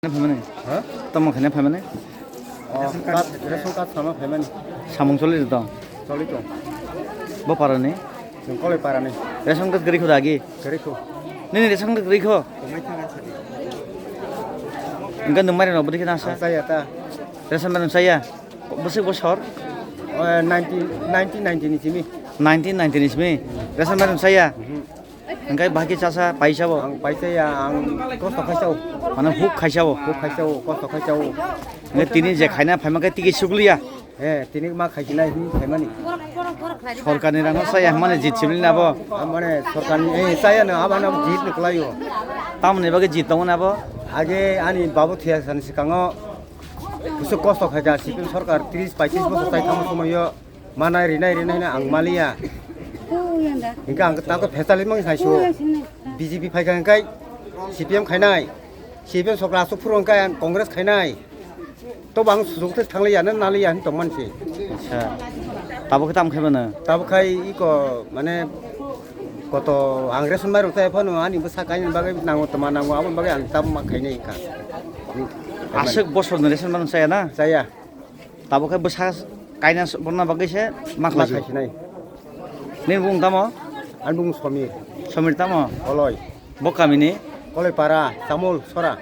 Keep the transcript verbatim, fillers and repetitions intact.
Phaimani? Ha? Tamo khaina phaimani? Oh, ration card, ration card sama phaimani. Samung choli to? Choli to. Bo parani? Chwng Koloi parani. Ration card kwrwi kho da agi? Kwrwi kho. Nini ration card kwrwi kho? Kwmai thang ang sadi. Engka nwng mari no bwrwi khe nasa? Ang chaya ta. Ration card nwng chaya? Bwswk bosor? Oh, nineteen, nineteen ninety ni simi. Nineteen ninety ni simi? Ration card nwng chaya? Mhm. Hingkai bahai khe chasa paisa bo? Ang paisa ya, ang kosto khaisa o. Mane huk khaisa bo? Huk khaisa o, kosto khaisa o. Hingke tini je khaina phaima khe tiki sukliya? He, tini ma khaisi nai hini phaimani. Sorkarni rangno saya hwnmani jit sibli nabo? Ah, mane sorkarni, eh, saya no, abana jit ni kwlai o. Tamoni bagwi jit tongo nabo? Age ani babu thwiya sani swkango kusu kosto khaika, C P M sorkar tris paitris bosor tai thangma somoyo. Manai rinai rinai no ang maliya. Hingke ang tangko phesalwi mangni saisu. B J P phaikha hingkai C P M khainai. C P M sokra asuk phuru hingkai ang Congress khainai. Tobo ang sujok tei thangliya no naliya hin tongman si. Acha. Tabuk khe tam khaibano? Tabuk khai iko mane koto ang ration mairok chaya phano ani bwsa kainani bagwi nango toma nango aboni bagwi ang tabuk ma khainai hingka. Aswk bosorni ration mairok chaya na? Chaya. Tabuk khe bwsa kaina s-, borna bagwi se ma khlai si. Ma khlai sinai. Nini bung tamo? Ani bung Somir. Somir tamo? Koloi. Bo kamini? Koloi para, Chamul, Sora.